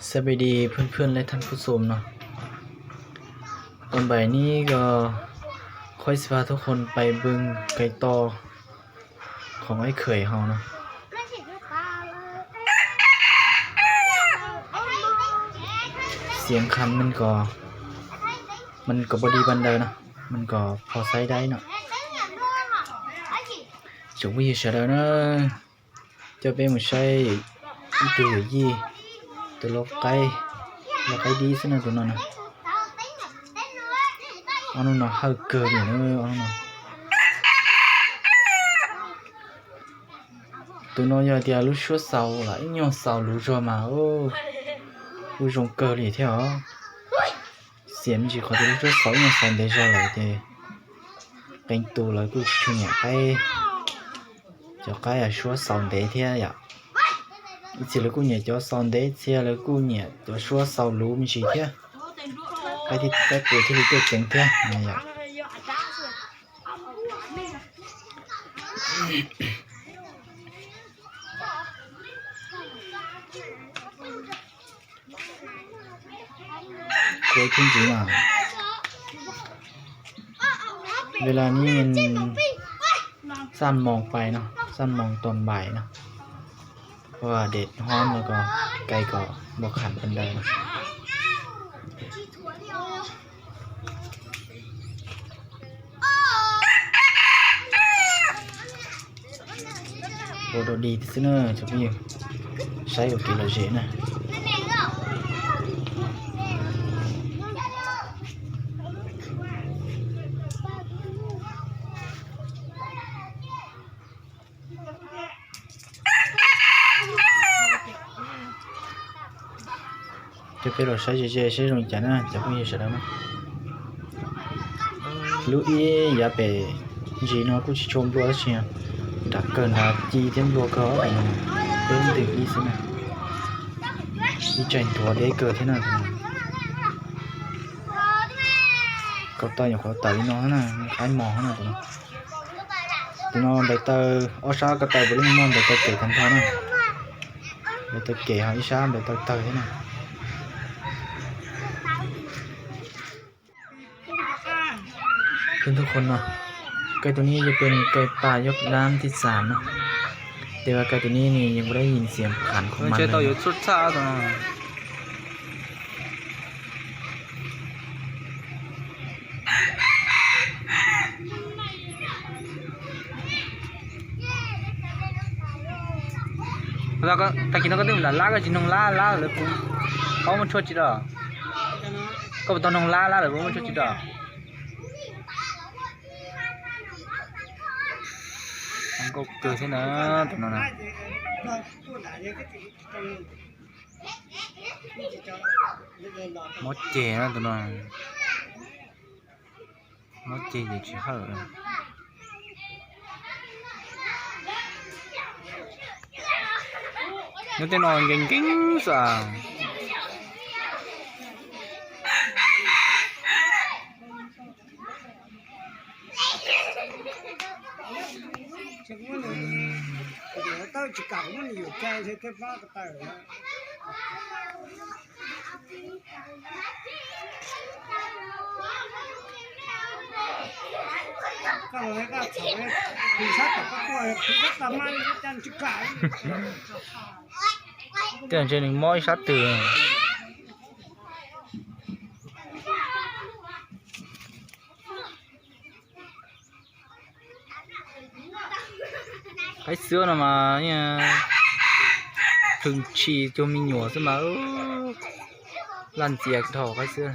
สวัสดีเพื่อนๆและท่านผู้ชมเนาะ ต่อไปนี้ก็ค่อยสิพาทุกคนไปเบิ่งไก่ต่อของไอ้เขยเฮาเนาะ เสียงคันมันก็ มันก็บ่ดีปานใดเนาะ มันก็พอใช้ได้เนาะ Tsoom phooj ywg sawv daws na, coj peb mus saib ib tug yawm yij, tus lau qaib, lau qaib dib xwb na tus no na. Ob hnub no hawj kawg li na, ob hnub no. Tus no yog tias lub suab xaus los ib nyuag xaus luv zog mas kuj zoo kawg li thiab os. Xiam me ntsis qhov tias lub suab xaus ib nyuag xaus ntev zog lawm ces qee tus lawv kuj tsis tshua nyiam qaib, cov qaib suab xaus ntev thiab yom. Ib txhia lawv kuj nyiam cov xaus ntev, ib txhia lawv kuj nyiam cov suab xaus luv me ntsis thiab. Qaib thiaj, qaib qus thiaj li tuaj ceev thiab yom. Kuv thiab ntxiv mas เวลานี้มัน สั้นมองไปเนาะ สั้นมองตอนบ่ายเนาะ เพราะว่าแดดร้อนแล้วก็ไก่ก็บ่ขันปานใดเนาะ Ua dog dig xwb na cov phooj ywg, saib ua kev lom zem na. Coj peb los saib ze ze seb zoo li cas na cov phooj ywg sawv daws na. Lub ib yav pem ntsis no kuj tsis tshua nplua tab sis nram kawg nrad ci thiab nplua kawg os. Peb ntws ib xwb na. Ib tsaig nthuav deb kawg thiab na. Ko taw nyuam qhuav tawm li no na, qaib mos na tus no. Tus no nplaim taw, ob sab ko taw puav leej muaj nplaim taw kem tag nrho na. Nplaim taw kem ho ib sab nplaim taw tawg thiab na. เพื่อนๆทุกคนเนาะ ไก่ตัวนี้จะเป็นไก่ป่ายกน้ำที่สามเนาะ แต่ว่าไก่ตัวนี้นี่ยังไม่ได้ยินเสียงขันของมันเลย Tag kis no koj twb lam lab koj tsis noog lab lab lawv puas paub muaj tshuaj tsis rau? Koj puas tau noog lab lab lawv puas muaj tshuaj tsis rau? Nkauj kawg thiab na tus no na. Mob ceg na tus no. Mob ceg ces tsis hawj. Nyob tej no nkees nkees xwb. Tej zaum ntshe nws mob ib sab twg. Qaib xwb no mas, phwm tshis cuag me nyuam xwb mas, laj ntxias dhau qaib xwb.